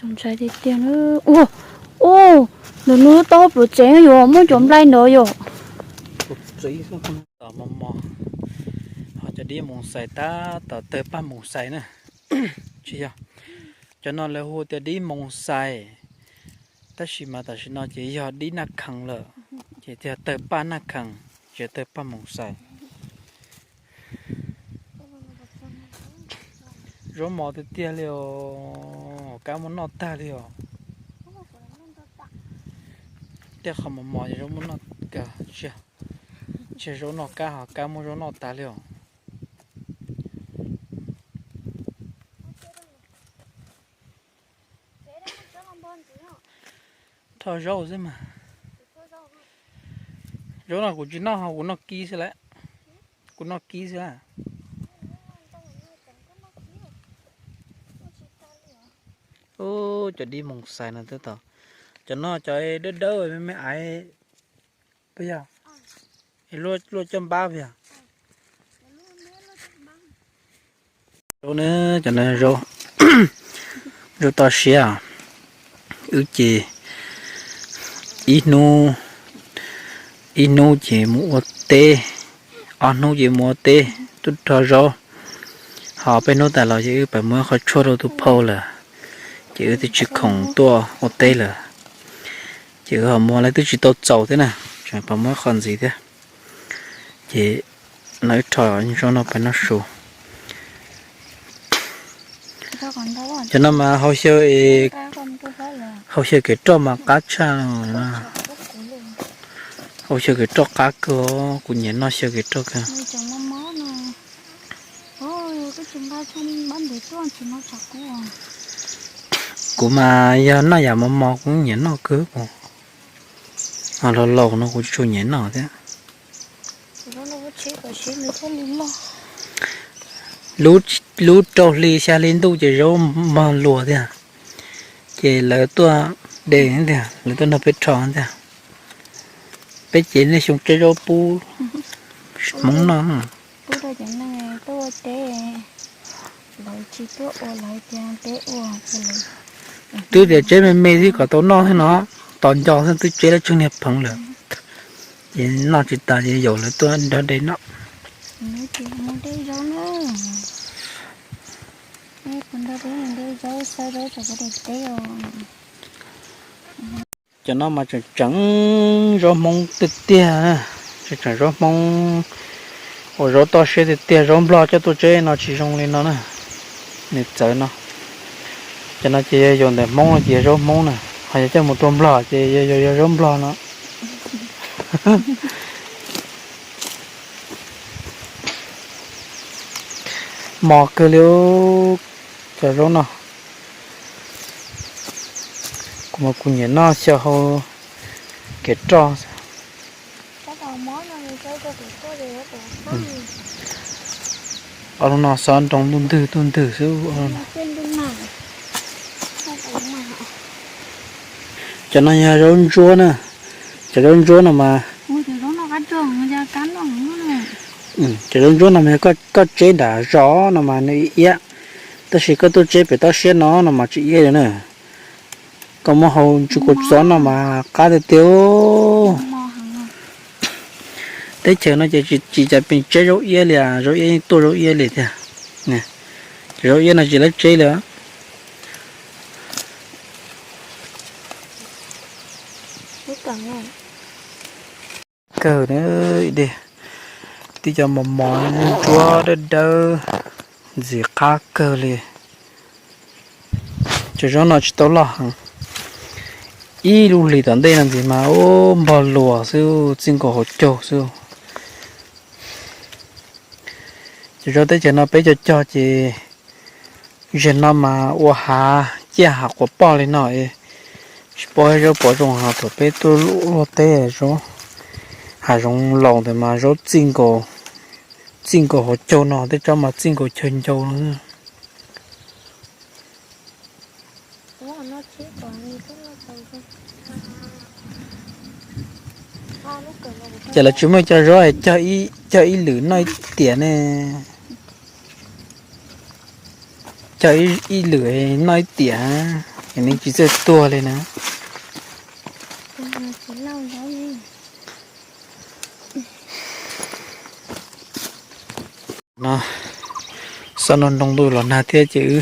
Ntshai tiag tiag na. Ua, ua, ntawm no taub hau pluav tsev yom, muaj cov nplai ntawd yom. Mos mos, ho cov dib moos xais tab tom tawg paj moos xais na. Tsis yog, cov no lawv hu tias dib moos xais, tab sis mas tam sim no ces yog dib naj khees lawm, ces tias tawg paj naj khees, tsis tawg paj moos xais. Zaub mos tiag tiag li os, kab muab noj tag li os. Tej qhov mos mos ces zaub muab noj, tsiaj zaub noj kab ho kab muab zaub noj tag li os. Rho zaub xwb mas. Zaub no kuv tsis noj, kuv noj kib xwb lawm. Kuv noj kib xwb lawm. Ub, cov dib moos xais no twb tau. Cov no cov dawb dawb me me aiv, puas yog? Luaj coj npab puas yog? Zaub na, cov no zaub, zaub toj siab. Wb ces ib hnub, ib hnub ces mus ua teb, ob hnub ces mus ua teb, twb rho zaub. Ho peb hnub tas los ces wb pab muab qhov tshuaj rau tus phauj lawm, ces wb twb tsis khoom tuaj ua teb lawm. Ces wb ho muab, lawv twb tsis tau txaus thiab na, tseem pab muab qhov ntxiv thiab. Ces no wb rho zaub no pab noj su. Cov no mas hau xyaw, hau xyaw kev roj mas qab tshaj. Hau xyaw kev roj qab kawg, kuv nyiam noj xyaw kev roj kawg. Kuv mas yog noj yam mos mos kuv nyiam noj kawg. Ho laus laus no kuv tsis tshua nyiam noj thiab. Lub rau hli xya hli ntuj ces zaub mog luas tiag, ces lawv tuaj de tiag, lawv tuaj nrog peb rho tiag. Peb ces niaj xyoo tseb zaub pub Hmoob noj. Twb tias tseb me me xwb kom tau noj xwb no, tos nco xwb twb tseb lawv tsheej niag pheev lawm. Ces noj tsis tas ces yaum lawv tuaj nrog de noj. Cov no mas tseem tseem zaub Hmoob tiag tiag, tseem tseem zaub Hmoob uas zaub toj siab tiag tiag, zaub Nplog coj tuaj tseb no tsis zoo li no na. Nws txawv no. Cov no ces yog yaum ntawm Hmoob no ces yog zaub Hmoob na, ho yog coj mus rau Nplog ces yog, yog, yog zaub Nplog no. Mos kawg li cov zaub no. Kuv mas kuv nyiam noj xyaw hau kev roj. Ob lub no xob nroo ntuj ntwg ntuj ntwg xwb. Cov no yog zaub ntsuab na. Cov zaub ntsuab no mas, cov zaub ntsuab no mas yog koj tseb nram zos no mas nws iab, tab sis koj tuaj tseb pem toj siab no no mas tsis iab li na. Koj muab hau ntsis kua txob no mas qab tiag tiag. Teb chaws no ces tsis cas pes tseb zaub iab li, zaub iab yeej tuaj zaub iab li tiag. Cov zaub iab no tsis lawv tseb li. Kawg, tib cov mos mos ntsuab dawb dawb, ntxim qab kawg li. Cov zaub no tsis tau loj heev, ib lub hlis tom ntej no ntxiv mas ub npog luas xwb, txij nkaus hauv caug xwb. Cov zaub teb chaws no peb cog cog ces zeg no mas ua hav ciaj hav quas poj li no, tsis paub zaub pom zoo. Ho thaum peb tuaj luaj teb, hav zoov laus ntawd mas zaub txij nkaus hauv caug no, tej tsob mas txij nkaus chaw ncau no. Ces lawv tsis muaj cov zaub cog ib lwm noj ib tiam ne? Cog ib lwm noj ib tiam. Nws tsis txawj tuag li na. No, xob no nroo ntuj los nag thiab ces wb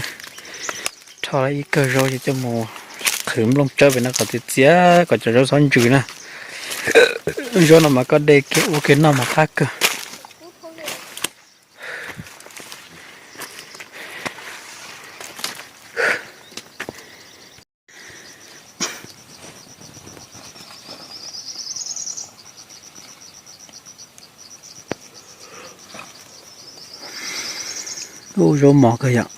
rho ib kawg zaub ces coj mus qhwv nplooj tsawb pem no kom txias txias kom cov zaub txhob ntsws na. Zaub no mas koj de kiag ua kiag noj mas qab kawg. Ub, zaub mos kawg yom.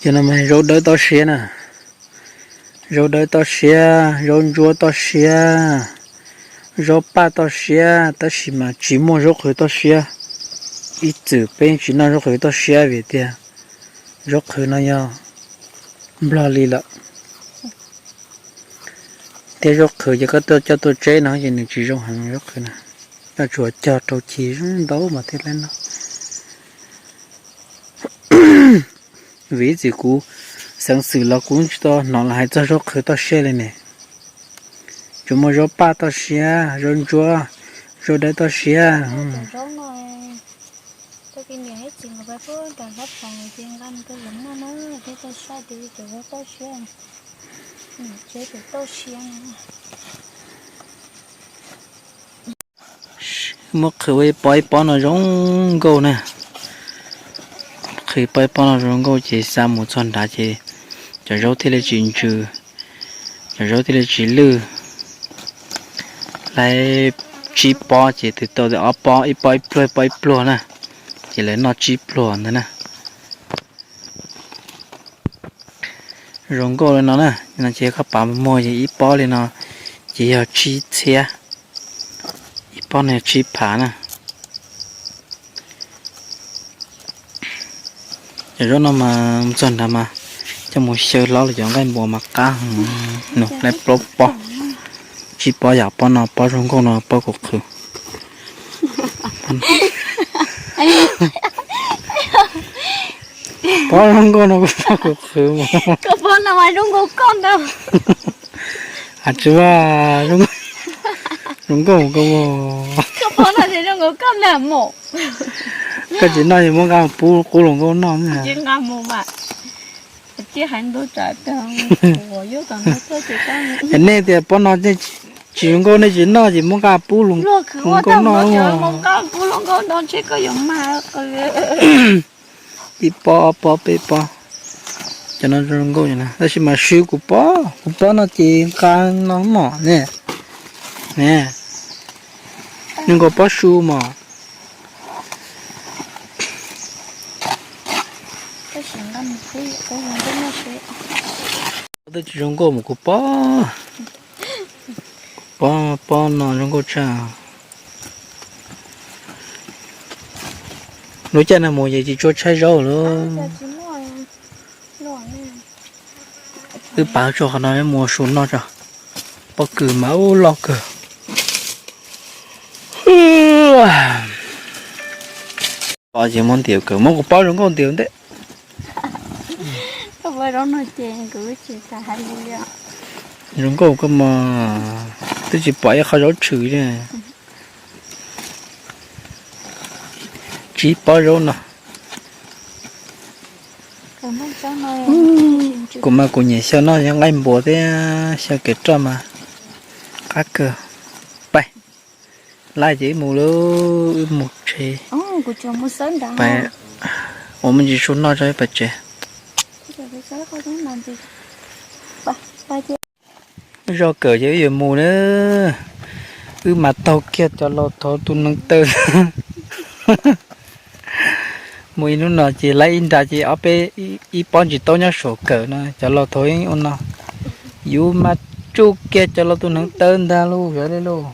Cov no mas zaub dawb toj siab na. Zaub dawb toj siab, zaub ntsuab toj siab, zaub paj toj siab, tab sis mas tsis muaj zaub qhwv toj siab. Ib txwm peb tsis noj zaub qhwv toj siab vim tias zaub qhwv no yog nplog li lawm. Thiab zaub qhwv ces koj tuaj coj tuaj tseb no ces nws tsis zoo heev zaub qhwv na. Koj tsuas cog rau chis ntau mas thiaj li noj. Vim ib txwm kuv xeev xwm los kuv tsis tau hnov lawv hais txog zaub qhwv toj siab li ne. Tsuas muaj zaub paj toj siab, zaub ntsuab, zaub dawb toj siab. Muab qhwv ua ib pob ib pob no zoo nkauj na. Qhwv pob ib pob no zoo nkauj ces xa mus txog nrad ces cov zaub thiaj li tsis ntsws, cov zaub thiaj li tsis lwj. Laib tsib pob ces twb tau ob pob, ib pob ib pluag, ib pob ib pluag na, ces lawv noj tsib pluag ntawd na. Zoo nkauj li no na, no ces koj pav muag ces ib pob li no ces yog tsib txhiab, ib pob no yog tsib phav na. Cov zaub no mas txog nrad mas coj mus xyaw hlob los cov nqaij npua mas qab, nug laib plaub pob, tsib pob yam pob no, pob zoo nkauj no pob kuv qhwv. Pob zoo nkauj no kuj pob kuv qhwv. Koj pob no mas zoo nkauj koj ntag. Has tsis ua zoo nkauj koj. Koj pob no zoo nkauj koj ntag mos. Koj tsis noj es muab nqa pub qub hluas nkauj noj. Nej tias pob no tsis zoo nkauj nej tsis noj ces muab nqa pub hluas nkauj noj. Ib pob ob pob peb pob, cov no zoo nkauj tab sis mas swb kuv pob, kuv pob no ces nqa no mos ne. Ne, zoo nkauj pob su mos. Twb tsis zoo nkauj mus kuv pob. Pob, pob no zoo nkauj tshaj. Lub caij no mus ces tsis tshua tshaib zaub lawm. Wb pav tso qhov no mus su noj tso. Pob kws mas ub loj kawg. Pob ces muab ntiav kawg, muab kuv pob zoo nkauj ntiav ntej. Zoo nkauj koj mas, twb tsis pom ib qho zaub tshwm li. Tsib pob zaub no. Kuv mas kuv nyiam xyaw noj nqaij npua thiab xyaw kev roj mas qab kawg. Pais, laj ces wb mus lawm, wb mus tsev. Pais, ua me ntsis su noj tso wb pais tsev. Zoj kawm ces wb yuav mus na. Wb mas taug kiag cov laus thaum tus neev taw. Mus ib hnub no ces laib ib nra ces ob peb ib pob ntsis taub nyob saum kawm no cov laus thaum ib ua no. Yus mas tsuj kiag cov laus tus neev taw ntag lauj, yog li lauj.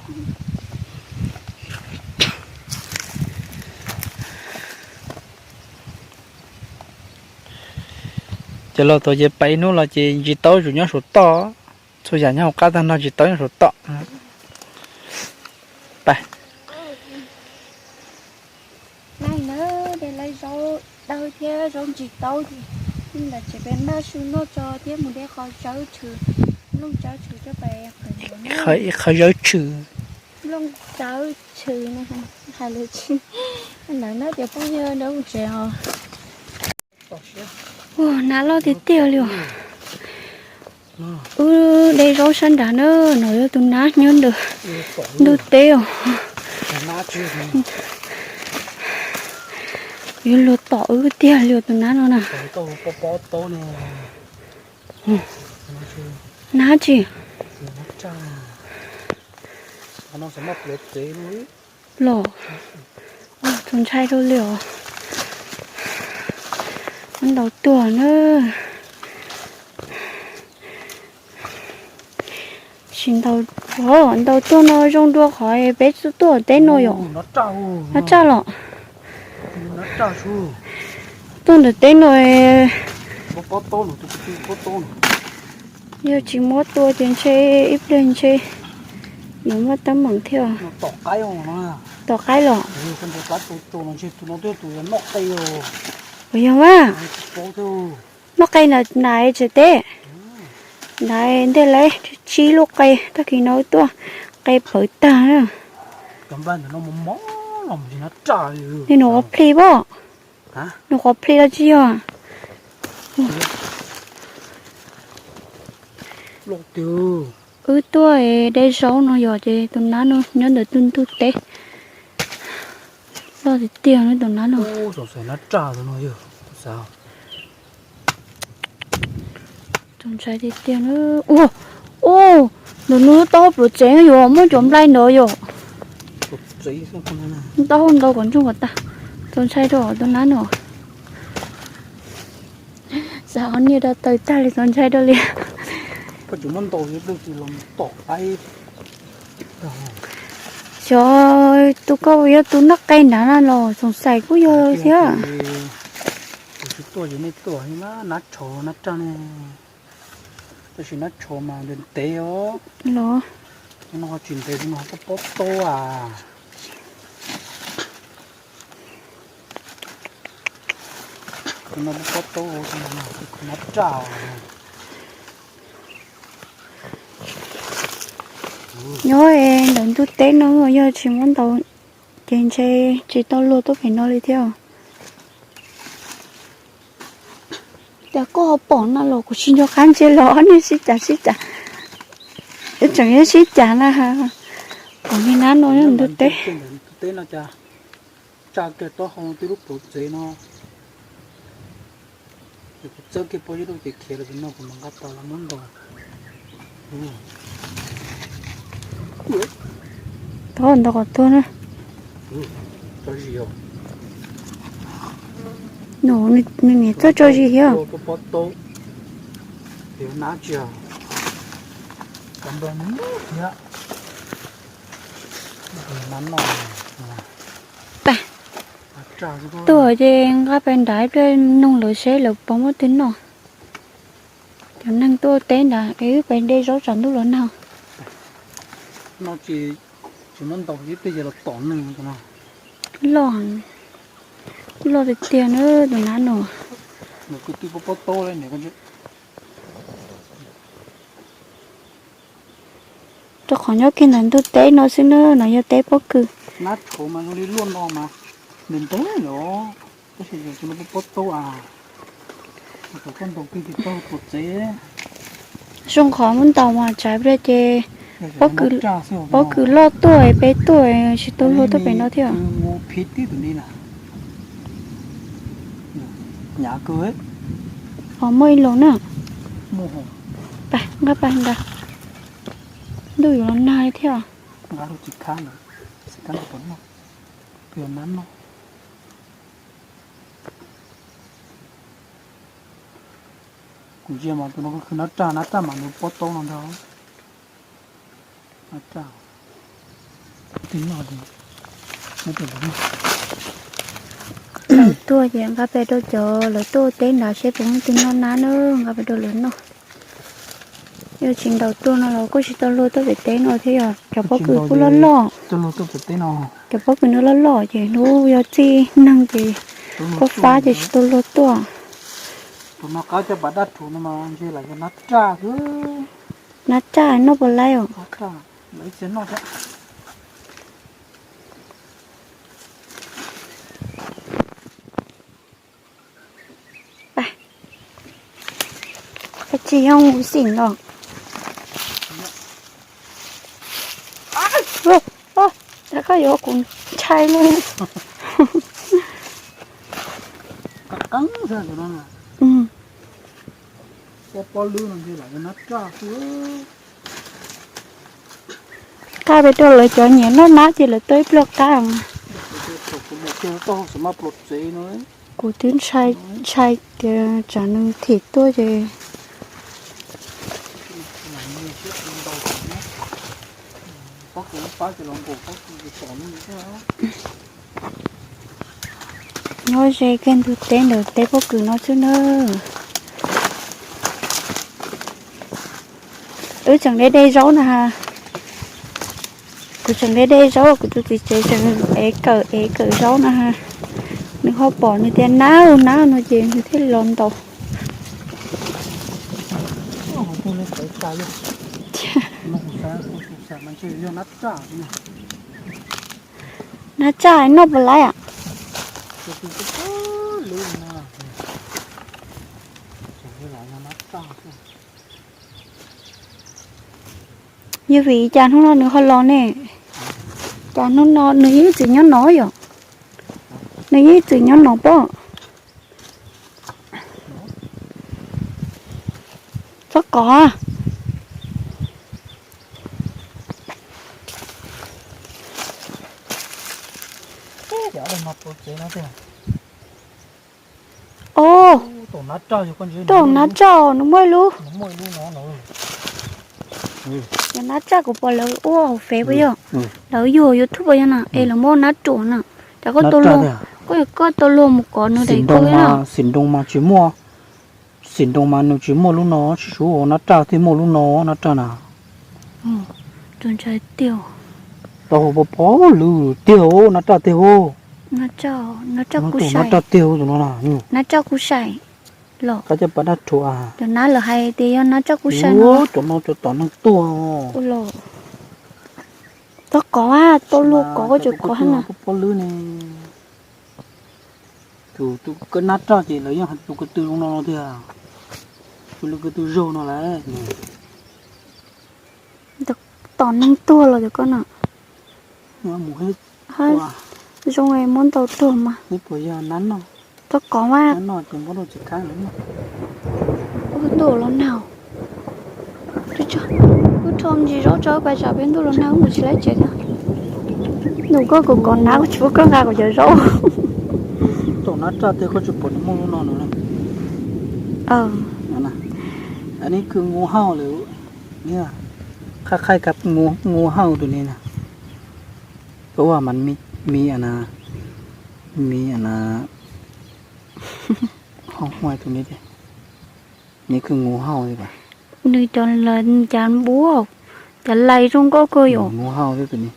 Cov laus thaum ces pais ib hnub los ces ntsis taub zus nyob saum toj. Txhua yam nyob hauv qab tag nrho ntsis taub nyob saum toj. Zaub ntsis taub ces ntawd tseem peb npaj su noj tso thiab mus de qhov zawb tshwm, looj zawb tshwm coj pais qhwv ntawd na. Qhov zawb tshwm. Looj zawb tshwm no hais lus tsis ntawd na ces phooj ywg nrog mus tsev os. Ua nab loj tiag tiag li os. Wb de zaub sab nrad na, no yog tus nab nyob ntawm ntug teb os. Yuav luag tom wb tiag li os tus nab no na. Nab tsi los, txaus ntshai rau li os. Muab ntaus tuag na. Tsis ntaus, ntaus tuag no zoo dua qhov peb tuaj teb no yom. Nab raj los. Tuaj ntawm teb no, yog tsis muab tua ces ntshe ib pliag ntshe yuav muaj teeb meem thiab. Tom qaib los. Puas yog a? Noj qe na, nais tsev teb. Nais ntej lawv tsib lub qe tag kis no tuaj, qe pawv tag na. Li nws qhuav plhis pob, nws qhuav plhis los tsis yog. Wb tuaj de zaub no yog ces tus nab no nyob ntawm tus ntug teb. Loj tiag tiag tus nab no. Txaus ntshai tiag tiag. Ua, ua, ntawm nws taub hau pluav tsev yuav muab cov nplai ntawd yom. Taub hau ntau kom ntsoog kom tag. Txaus ntshai rau tus nab no. Xav niag rau taws tag li txaus ntshai rau li. Xyov tus koj yog tus noj qe nrad na los xoom xais kuj yog thiab. Tab sis nab tshauv mas ntev ntev os. Los, no tsis ntev no pob pob taub a. Nab raj. Nyob ntawm ntug teb no yog tsis muab ntaus ces ntshe tsis tau luag tuaj pem no li thiab. Cas koj ho pom no los kuv tsis nco qab ntsia los nej sib cav sib cav. Tseem yuav sib cav na. Pom niag nab no ntug teb. Tsa kiag taub hau twb lub pluav tsev no. Kuv txawb kiag pob zeb lub ces khiav los no kuv mam nqa tau los muab ntaus. Tau ntaus kom tuag na. Nws niam txawj tso zis thiab. Pob taub. Nab tsis npawg thiab. Tuag ces nqa pais nrad ib pliag noog lawv seb lawv puas muaj twg noj. Cov neeg tuaj teb nrad es wb pais de zaub tsam ntuj los nag. No ces tsis muab ntaus ib pliag ces los tom neeg no. Loj, loj tiag tiag na tus nab no. Nws kwv tij pob pob taub li. Rau qhov nyob kiag ntawm ntug teb no xwb na, no yog teb pob kws. Nab tshauv mas zoo li luaj no mas ntev ntev los, tab sis yog tsis muaj pob pob taub a. Koj ntaus kiag ces koj tuag tsev. Zoo qhov muab ntaus mas tsam pliag ces pob kws loj tuaj peb tuaj tsis tau luag tuaj pem no thiab. Ho muaj ib lus na. Pab nqa pab nrad. Ntuj yuav los nag li thiab. Kuv ntsia mas tus no khwv nab raj, nab raj mas nws pob taub no ntag. Lawv tuaj ces nqa pem rau cov lawv tuaj teb nrad seb puas muaj twg noj nab na, nqa pem rau lawv noj. Yog tsis ntaus tuag no los kuj tsis tau luag tuaj pem teb no thiab, yog cov pob kws kuj loj loj. Cov pob kws no loj loj ces hnub yog txij neeg ces Koj fab ces tsis tau luag tuaj. Tus no qab coj pas dab rhuv no mas ntshe lam yog nab raj xwb. Nab raj noj puas laib os? Lawv txiv noj thiab. Koj tsis yog mus xim los. Koj yuav kuv ntshai lawm. Qab pem rau lawv cov nyiam noj nab ces lawv tuaj ib pliag qab. Kuv twb ntshai tias tsam nws them tuaj ces. Nyob ze kiag ntug teb ntawm teb pob kws no xwb na. Wb tseem de de zaub na ha. Kuv tseem de de zaub, kuv tus txiv tsev tseem ev kawm ev kawm zaub na ha. Nws ho pom nws tias nab nab no ces nws thiaj li los ntaus. Nab raj noj puas laib am? Yog vim cas hnub no nws ho los ne? Cas hnub no nws yeej ib txwm nyob no yom? Nws yeej ib txwm nyob no pob. Txhob kov. Os, tom nab raj nws muaj ib lub. Cov nab raj kuv pom lawv ua hauv fev puas yog? Lawv yug YouTube puas yog na es lawv muab nab ruam na. Cas koj tau luag, koj tau luag mus kov nws daim koj na. Xim nroos mas tsis muaj, xim nroos mas nws tsis muaj lub no, tsis suav nab raj thiaj muaj lub no, nab raj na. Tau hau pov pov lwm tiag, nab raj tiag. Nab raj tiag tus no na. Nab raj kuj sai los. Qab coj pas dab rhuv a. Cov nab lawv hais tias yog nab raj kuj sai no. Cov no cov tom neeg tuag. Txhob kov, tau luag kov koj tseem kov na. Pov pov lwm ne. Tus tus koj nab raj ces lawv yeej hais tus ko tw zoo no tiag. Tus lwm ko tw zaug no lawm. Tom neeg tuag los cov koj no. Zoo muab ntaus tuag mas. Puas yog nab no? Txhob kov mas. Nab no ces muab rau tsis kab lawm. Wb ntuj los nag. Wb rho ntsis zaub tso wb pais tsam peb ntuj los nag wb mus tsis laib tsev thiab. Nug koj kuv kov nab kuv tsis pub koj nqa kuv cov zaub. Tom nab raj tiag koj tsis pom nws muaj lub no no. Nws kws ngu hauj lwm, qhaj qhaij ka ngu hauj tus ni na. Ua mas mi, mi, mi, hauj tus ni, nws kws ngu hauj li. Nws cov, cov npua, cov lais zoo nkauj kawg yom. Ngu hauj li tus ni.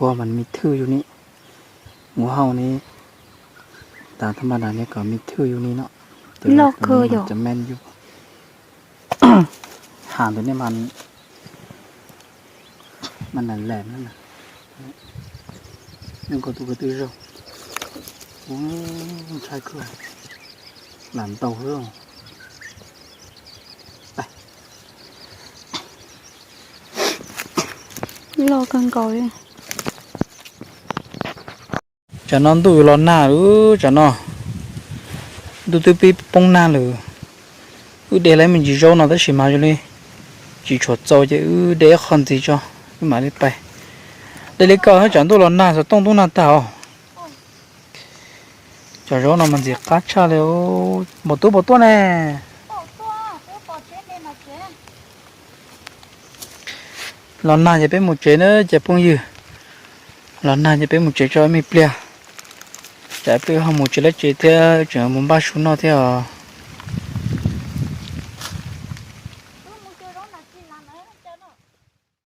Ua mas mi thwj yus ni, ngu hauj ni, tas thaj ma das ni kom mi thwj yus ni no. Loj kawg yom. Cov men yus, has ntawd nej mas, mas nas lem na. Zoo nkaus tus ko tw zaug, ntshai kawg, lam ntaus xwb. Loj kawg nkaus li. Tsam no ntuj yuav los nag lawm, tsam no ntuj twb pib poob nag lawm. Wb de lawm me ntsis zaub no tab sis mas zoo li tsis tshua txaus ces wb de ib qho ntxiv tso, wb mam li pais. De li ko tsam ntuj los nag xov tooj tub nag tag os. Cov zaub no mas ntxim qab tshaj li. Npam tub puas tuaj ne? Los nag ces peb mus tsev na cov phooj ywg. Los nag ces peb mus tsev tso me pliag. Tsam peb ho mus tsev lawv tsev thiab tseem mus npaj su noj thiab os.